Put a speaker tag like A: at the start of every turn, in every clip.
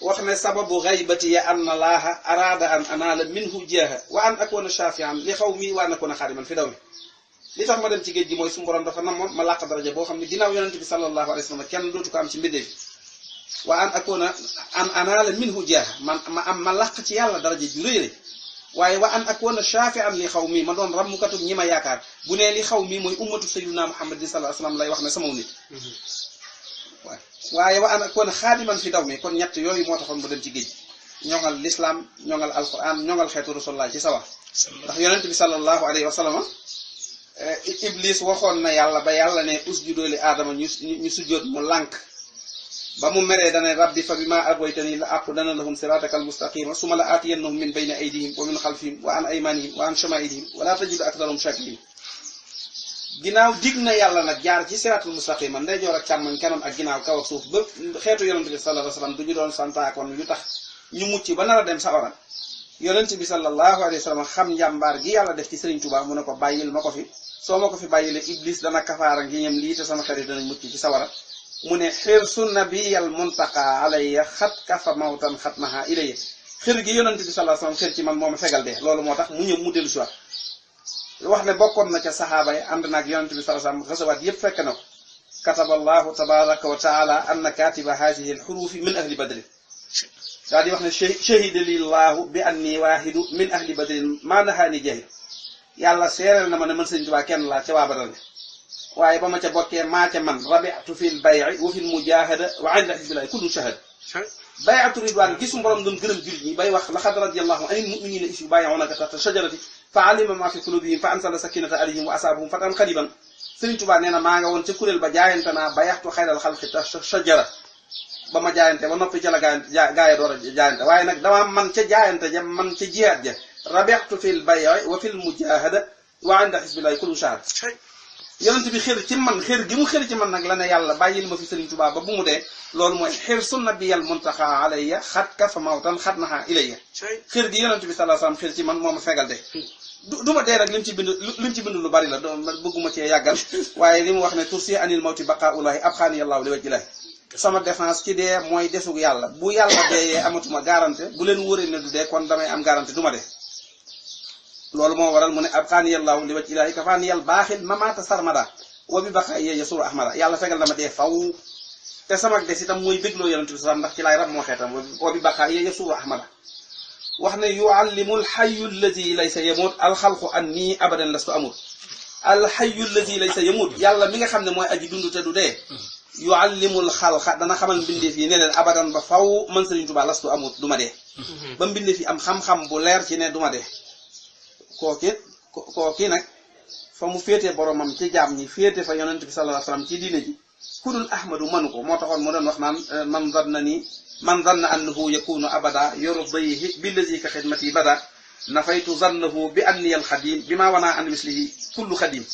A: wax ne sababu gaybati ya anna laaha araada an anaala minhu jeexa wa an akoona shafian li xaw mi wa an akoona xaadiman fi daw mi li tax ma dem ci géej gi mooy suñu borom dafa namoon ma làq daraja boo xam ne ginnaaw yonente bi sallallahu alayhi wa sallam kenn dootu ko am ci mbindee fi wa an akoona an anaala minhu jeexa ma làq ci yàlla daraja ju rëy rëy waaye wa an akoona shafian li xaw mi ma doon rammukatu ñi ma yaakaar bu nee li xaw mi mooy ummatu sayyiduna muhammad sallallahu alayhi wa sallam lay wax ne sama nit waaye wa an akoona xaadiman fi daw mi kon ñett yooyu moo taxoon mu dem ci géej ñoŋal lislaam ñoŋal alquran ñoŋal xeetu rasulullah ci sawar ndax yonente bi sallallahu alayhi wa sallam iblis waxoon na yàlla ba yàlla ne usjudu li aadama ñu sujjóot mu lànk ba mu meree dane rabbi fa bima aghwaytani la aqudanna lahum siraataka almustaqima summa la aatiyannahum min bayni aydihim wa min xalfihim wa an aymanihim wa an shamaa'ilihim wa la tajidu aktharahum shakirin ginnaaw dig na yàlla nag jaar ci siraatul mustaqima ndeyjoor ak càmmoñ kanam ak ginnaaw kaw ak suuf ba xeetu yonente bi sallallahu alayhi wa sallam du ñu doon santaakoon yu tax ñu mucc ba nar a dem sawara yonente bi sallallahu alayhi wa sallam xam njàmbaar gi yàlla def ci Sëriñ Tuubaa mu ne ko bàyyil ma ko fi soo ma ko fi bàyyilee iblis dana kafaara ngi ñem lii te sama xarit danañ mucc ci sawara mu ne xirsu nabiyal muntaqa alayya xat kafa mawtan xat naha ilayya xir gi yonente bi sallallahu alayhi wa sallam xir ci man moo ma fegal dee loolu moo tax mu ñëw mu dellu si waat wax ne bokkoon na ca saxaaba yi ànd naag yonente bi sallallahu alayhi wa sallam xasawaat yépp fekk na ko kataba allahu tabaraka wa taala anna katiba hadihi alxurufi min ahli badrin daa di wax ne shahida lillahu bi anni waahidu min ahli badrin maa nahaani jahil yàlla seereel na ma ne man Sëriñ Tuubaa kenn laa ca waa Badar waaye ba ma ca bokkee maa ca man rabiatu fil bay'i wa fil mujahada wa inda hizbillahi kullu shahada bay'atu ridwaan gisu borom doon gërëm jullit ñi bay wax laqad radiyallahu anil mu'minina is yubay'unaka tahta shajarati fa alima ma fi qulubihim fa ansala sakinata alayhim wa asabahum fatan qariban Sëriñ Tuubaa nee na maa nga woon ca kuréel ba jaayante naa bayaxtu xayral xalqi tahta shajara ba ma jaayante ba noppi ca la gaaya door a jaayante waaye nag dama man ca jaayante ja man ca jihaad ja rabiatu fil bay'i wa fil mujahada wa inda hizbillahi kullu shahada yonent bi xër ci man xër gi mu xër ci man nag la ne yàlla bàyyil ma fi Sëriñ Tuubaa ba bu mu dee loolu mooy xir su nabiyal muntaxa alayya xat ka fa mawtan xat naxa ilayya xër gi yonent bi sallallahu alayhi wasallam xër ci man moo ma fegal de du ma dee nag lim ci bind lu bari la bëgguma cee yàggal waaye li mu wax ne tursi anil mawti baqaa'ullahi abxaani yàllaahu li wajhillahi sama défense ci dee mooy desug yàlla bu yàlla deeyee amatuma garantie bu leen wóoree ne du dee kon damay am garantie du ma dee loolu moo waral mu ne abxaani yàllaahu li wajhillahi kafaani yàll baaxil mamaata sarmada wa bi baqaa'i yasuru ahmada yàlla fegal dama dee faw te sama des itam mooy bégloo yonent bi sallam ndax ci laay rab moo xeetam wa bi baqaa'i yasuru ahmada wax ne yuallimul xayu allazi laysa yamut alxalqu anni abadan lastu amut alxayu allazi laysa yamut yàlla mi nga xam ne mooy aji dund te du dee yuallimul xalqa dana xamal mbindeef yi ne leen abadan ba faw man Sëriñ Tuubaa lastu amut du ma dee ba mbindeef yi am xam-xam bu leer ci ne du ma dee kooki nag fa mu féete boromam ci jaam ñi féete fa yonent bi sallallahu alayhi wasallam ci diine ji kudul ahmadu manu ko moo taxoon mu doon wax naan man zanna annahu yakunu abada yurdihi billazi ka xidmati bada nafaytu zannahu bi anni al xadim bi ma wana an mislihi kullu xadim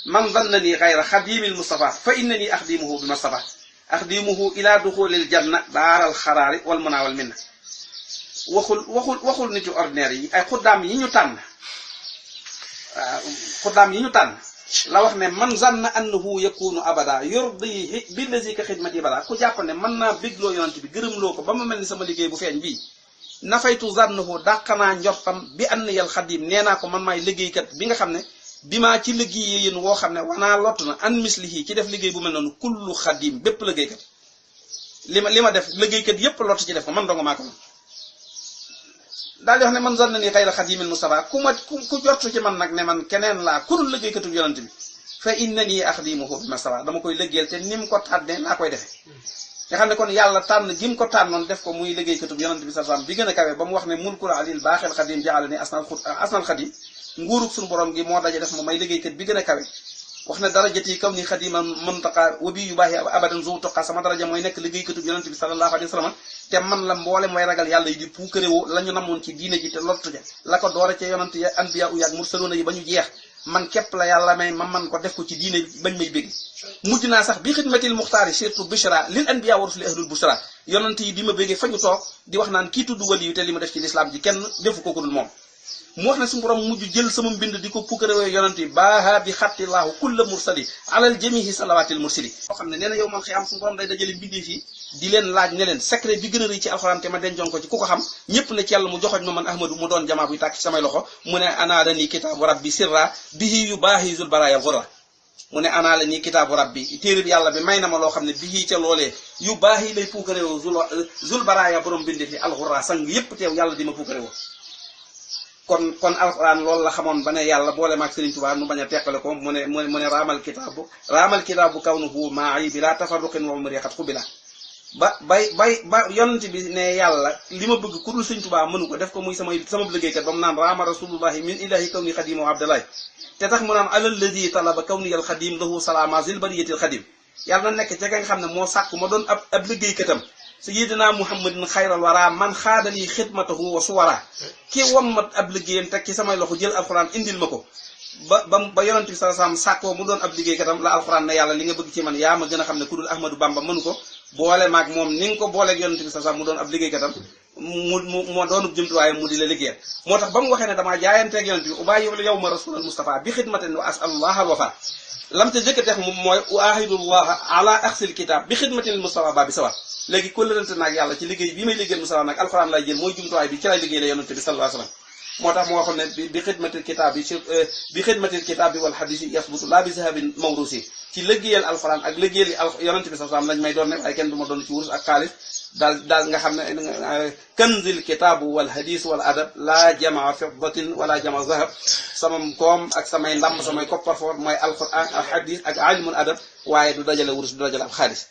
A: man zannani xayra xadimil mustafa fa innani axdimuhu bi mustafa axdimuhu ila duxulil janna daaral xaraari wal muna wal minna waxul nitu ordinaire yi ay xuddaam yi ñu tànn la wax ne man zanna annahu yakunu abada yurdihi billazi ka xidmati bada ku jàpp ne mën naa bégloo yonent bi gërëmloo ko ba ma mel ni sama liggéey bu feeñ bii nafaytu zannahu dàqanaa njortam bi ann yal xadim nee naa ko man maay liggéeykat bi nga xam ne bi maa ci liggéey yéen woo xam ne wanaa lott na an mislihi ci def liggéey bu mel noonu kullu xadim bépp liggéeykat li ma def liggéeykat yépp lott ci def ko man donga maa ko man daal di wax ne man zanna ni xayra xadimil mustafa ku jortu ci man nag ne man keneen laa kurul liggéeykatub yonent bi fa innani axdimuhu bi mustafa dama koy liggéeyal te ni mu ko tànnee laa koy defee nga xam ne kon yàlla tànn gi mu ko tànnoon def ko muy liggéeykatub yonent bi sallallahu alayhi wasallam bi gën a kawe ba mu wax ne mulkul alil baaxel xadim jaale ni asnal xadim nguurug suñu borom gi moo daje def ma may liggéeykat bi gën a kawe wax ne darajati kaw ni xadima muntaqa wa bi yu baaxee abadan zu toqa sama daraja mooy nekk liggéeykatub yonent bi sallallahu alayhi wasallam te man la mboole mooy ragal yàlla yi di puukarewoo la ñu namoon ci diine ji te lottu ja la ko doore ca yonent ya anbiya u yaag mursaluna yi ba ñu jeex man képp la yàlla may ma man ko def ko ci diine bañ may bégg mujj naa sax bi xidmatil muxtaari surtout bushra lil anbiya wa rusuli ahlul bushra yonent yi di ma béggee fa ñu toog di wax naan kii tudd wali yu te li ma def ci lislaam ji kenn defu ko ko dul moom mu wax ne suñu borom mujj jël sama mbind di ko puukarewoo yonent yi baaha bi xattilaahu kulla mursali alal jamihi salawatil mursali boo xam ne nee na yow man xëy am suñu borom day dajale mbindee fii di leen laaj ne leen secret bi gën a rëy ci alxuraan te ma dencoon ko ci ku ko xam ñëpp ne ci yàlla mu joxoñ ma man ahmadu mu doon jamaa buy tàkk ci samay loxo mu ne ana la nii kitaabu rabbi sirra bihi yu baahi zul baraaya xurra mu ne ana la nii kitaabu rabbi téere bi yàlla bi may na ma loo xam ne bihi ca loolee yu baahi lay puukaréewoo zul baraaya borom bindi fi alxurra sang yépp teew yàlla di ma puukaréewoo kon alxuraan loolu la xamoon ba ne yàlla boole maag Sëriñ Tuubaa nu bañ a teqale ko mu ne raamal kitaabu kawnuhu maayi bi laa tafarruqin wa umri xat xubila ba yonent bi ne yàlla li ma bëgg ku dul Sëriñ Tuubaa mënu ko def ko muy sama liggéeykat ba mu naan raama rasulullahi min ilahi kawni xadimu wa abdalahi te tax mu naan alalladi talaba kawni al xadim lahu salaama zil bariyatil xadim yàlla na nekk ca nga xam ne moo sàkku ma doon ab liggéeykatam sayyidina muhammadin xayral wara man xaadali xidmatahu wa suwara ki won ma ab liggéeyam teg ci samay loxo jël alxuraan indil ma ko ba yonent bi sallallahu alayhi wasallam sàkkoo mu doon ab liggéeykatam la alxuraan ne yàlla li nga bëgg ci man yaa ma gën a xam ne ku dul ahmadu bamba mënu ko boole maag moom ni nga ko booleeg yonent bi sallallahu alayhi wasallam mu doon ab liggéeykatam moo doonub jumtuwaay mu di la liggéeyal moo tax ba mu waxee ne damaa jaayanteeg yonent bi ubayyi yow ma rasulal mustafa bi xidmatin wa asalullah al wafa lam te jëkk a tex moom mooy uahidullah ala axsil kitab bi xidmatil mustafa ba bi sawat léegi kóllërante naag yàlla ci liggéey bi may liggéeyal mustafa nag alxuraan lay jël mooy jumtuwaay bi ci lay liggéey la yonent bi sallallahu alayhi wasallam moo tax mu waxoon ne bi xidmatil kitaab bi wal hadis yi yasbutu laa bi zahabin mawrusi ci liggéeyal alxuraan ak liggéeyal yonent bi sallallahu alayhi wasallam lañ may doon ne waaye kenn du ma doon ci wurus ak xaalis daal nga xam ne kanzil kitaabu wal hadis wal adab laa jamaa fiddatin wala jamaa zahab sama koom ak samay ndàmb samay kopparfoor mooy alxuraan ak hadis ak alimul adab waaye du dajale wurus du dajale ab xaalis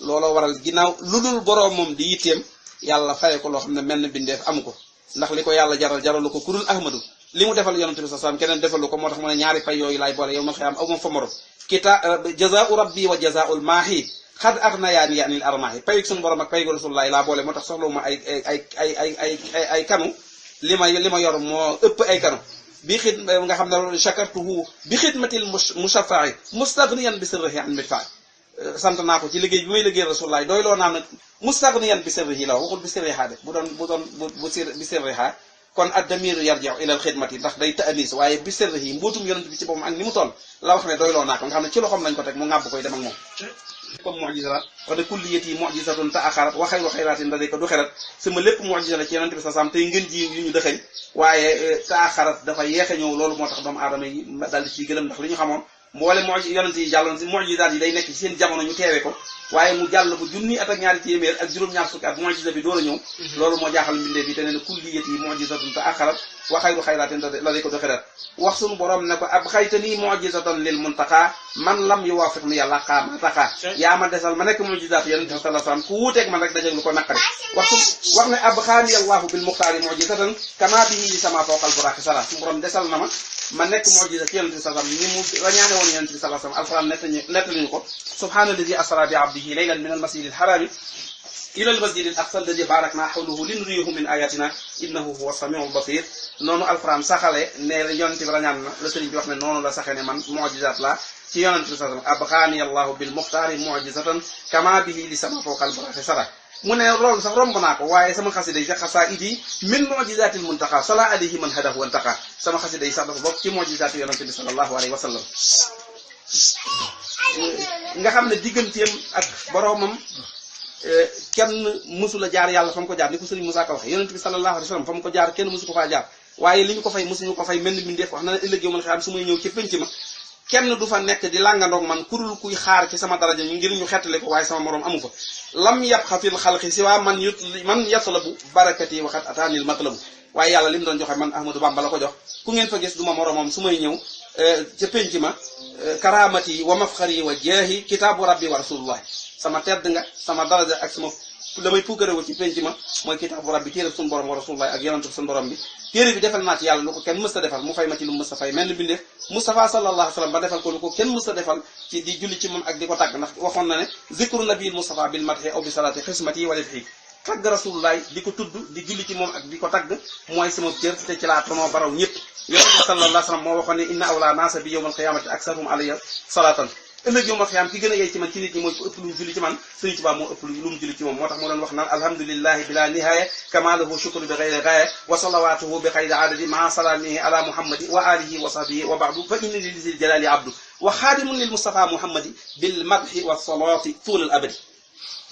A: looloo waral ginnaaw lu dul boroom moom di yitteem yàlla faye ko loo xam ne mel na bindeef amu ko ndax li ko yàlla jaralu ko kurul ahmadu li mu defal yonent bi sallallahu alayhi wasallam keneen defalu ko moo tax mu ne ñaari pay yooyu laay boole yow man xëy am aw ma fa morom jazaa'u rabbi wa jazaa'ul maahi xad agnayaani anil armaahi payug suñu borom ak payug rasulullahi laa boole moo tax soxlawu ma ay kanu li ma yor moo ëpp ay kanu bi xid nga xam ne shakartuhu bi xidmatil mushaffa'i mustaghniyan bi sirrihi an midfa'i sant naa ko ci liggéey bi may liggéey rasulullahi doy loo naa nag mustaghniyan bi sirrihi la waxul bi sirriha de bi sirriha kon ad-damiru yarji'u ila al-xidmati ndax day ta'anis waaye bi sirrihi mbootum yonent bi ci boppam ak ni mu toll la wax ne doy loo naa ko nga xam ne ci loxoom lañ ko teg mu ŋàbb koy dem ak moom comme mu'jiza la wala kulliyati mu'jizatun ta'axarat wa xayru xayraatin da ko du xerat sama lépp mu'jiza la ci yonent bi sallallahu alayhi wasallam tey ngeen ji yu ñu dëxëñ waaye ta'axarat dafa yeexe ñëw loolu moo tax doomu aadama yi dal di ciy gëlëm ndax li ñu xamoon mboole yonent yi jàlloon si mu'jizaat yi day nekk ci seen jamono ñu teewe ko waaye mu jàll ko junni at ak ñaari téeméer ak juróom-ñaar fukki at mu'jiza bi door a ñëw loolu moo jaaxal mbindee bi te ne ne kulliyati mu'jizatun ta'axarat wa xayru xayraatin la day ko du xerat wax suñu borom ne ko ab xaytani mu'jizatan lil muntaqa man lam yuwaafiq ni yàlla xaama taqa yaa ma desal ma nekk mu'jizaat yonent bi sallallahu alayhi wasallam ku wuuteeg man rek dajeg lu ko naqari wax ne ab xaani allahu bil muxtaari mu'jizatan kama bihi sama fawqal buraqi sara suñu borom desal na ma nekk mu'jiza ci yonent bi sallallahu alayhi wasallam ni mu rañaane woon yonent bi sallallahu alayhi wasallam alquran nettaliñu ko subhaanallazi asra bi abdihi laylan min al masjidil harami ila al masjidil aqsa alladi barakna hawlahu linuriyahu min ayatina innahu huwa samiul basir noonu alquran saxale ne yonent bi rañaan na la sëriñ bi wax ne noonu la saxe ne man mu'jizaat la ci yonent bi sallallahu alayhi wasallam abxaani allahu bil muxtaari mu'jizatan kama bihi li sama fawqal buraqi sara mu ne loolu sax romb naa ko waaye sama xasida yi sax xasaa idi min mu'jizatil muntaqa sala alayhi man hadahu wantaqa sama xasida yi sax dafa bokk ci mu'jizaati yonent bi sallallahu alayhi wa sallam nga xam ne digganteem ak boroomam kenn mësu la jaar yàlla fa mu ko jaar ni ko sëriñ Moussa Ka waxe yonent bi sallallahu alayhi wa sallam fa mu ko jaar kenn mësu ko faa jaar waaye li ñu ko fay mësuñu ko fay mel ni mbindeef wax na ne ëllëg yow man xam su may ñëw ci penc ma kenn du fa nekk di làngandoog man kurul kuy xaar ci sama daraja ñu ngir ñu xettale ko waaye sama moroom amu fa lam yabqa fil xalqi si waa man yatlabu barakati waxat ataanil matlabu waaye yàlla li mu doon joxe man Ahmadou Bamba la ko jox ku ngeen fa gis du ma moroomam su may ñëw ca penc ma karamati wa mafxari wa jeexi kitaabu rabbi wa rasulullah sama tedd nga sama daraja ak sama damay puukarewu ci penc ma mooy kitaabu rabbi téere suñu borom wa rasulullah ak yonentu suñu borom bi téere bi defal naa ci yàlla lu ko kenn mësta defal mu fay ma ci lu mu mësta fay mel ni bindeef Mustafa sallallahu alayhi wa sallam ba defal ko lu ko kenn mësta defal ci di julli ci moom ak di ko tàgg ndax waxoon na ne zikru nabil Mustafa bil madhi aw bi salati xismati wala fi tàgg rasulullah di ko tudd di julli ci moom ak di ko tàgg mooy sama cër te ci laa tonoo baraw ñëpp yonent bi sallallahu alayhi wa sallam moo waxoon ne inna awla naasa bi yawmal qiyamati aksaruhum alayya salatan ëllëg yow ma xiyam ki gën a yey ci man ci nit ñi mooy ku ëpp lu mu julli ci man Sëriñ Tuubaa moo ëpp lu mu julli ci moom moo tax mu doon wax naan alhamdulillahi bila nihaya kama lahu shukru bi ghayri ghaya wa salawatuhu bi khayri adadi ma salamihi ala muhammadi wa alihi wa sahbihi wa ba'du fa inni li zil jalali abdu wa xaadimun lil mustafa muhammadi bil madhi wa salati tuul al abadi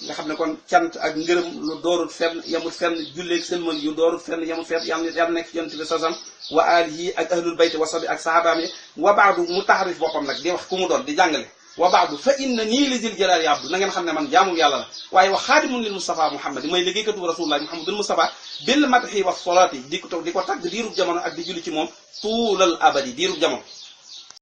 A: nga xam ne kon cant ak ngërëm lu doorut fenn yamut fenn julleeg sëlmal yu doorut fenn yamut fenn yàlla nekk ci yonent bi sasam wa alihi ak ahlul bayti wa sabi ak sahabaam yi wa baadu mu taxarif boppam nag di wax ku mu doon di jàngale wa baadu fa inna nii li zil jalaali abdu na ngeen xam ne man jaamum yàlla la waaye wa xaadimun lil Mustafa Muhammad may liggéeykatu rasulullah Muhammadul Mustafa bil madhi wa solaati di ko tagg diirub jamono ak di julli ci moom tuulal abadi diirub jamono